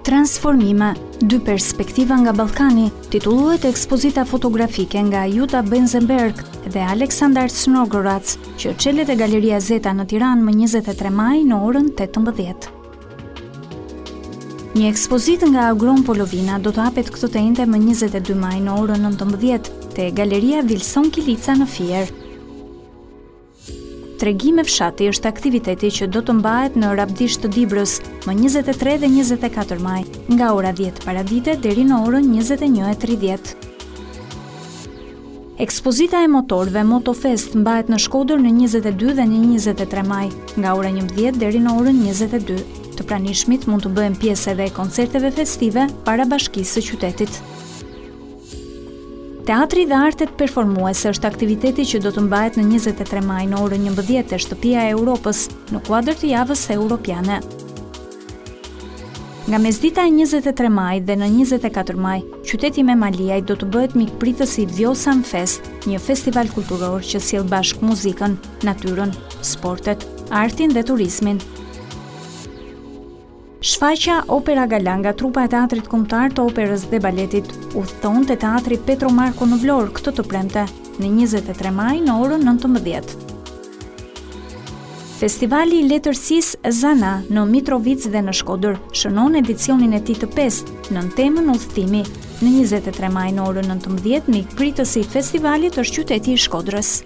Transformime, dy perspektiva nga Ballkani, titullohet ekspozita fotografike nga Juta Benzenberg dhe Aleksandar Crnogorac, që çelet te Galeria Zeta në Tiranë më 23 maj në orën 18. Një ekspozitë nga Agron Polovina do të hapet këtë të enjte më 22 maj në orën 19 te Galeria Vilson Kilica në Fier. Tregime fshati është aktiviteti që do të mbahet në Rabdisht të Dibrës më 23 dhe 24 maj, nga ora 10 paradite deri në orën 21:30. Ekspozita e motorëve Motofest mbahet në Shkodër në 22 dhe në 23 maj, nga ora 11 deri në orën 22. Të pranishmit mund të bëhen pjesë edhe e koncerteve festive para bashkisë së qytetit. Teatri dhe artet performuese është aktiviteti që do të mbahet në 23 maj në orën 11 te Shtëpia e Europës, në kuadër të Javës Europiane. Nga mesdita e 23 majit dhe në 24 maj, qyteti i Memaliajt do të bëhet mikpritës i Vjosan Fest, një festival kulturor që sjell bashkë muzikën, natyrën, sportet, artin dhe turizmin. Shfaqja Opera Gala nga trupa e Teatrit Kombëtar të Operës dhe Baletit udhëton te Teatri Petro Marko në Vlorë këtë të premte, në 23 maj në orën 19. Festivali i Letërsisë Zana në Mitrovicë dhe në Shkodër shënon edicionin e tij të pestë nën temën Udhëtimi. Në 23 maj në orën 19, mikpritësi i festivalit është qyteti i Shkodrës.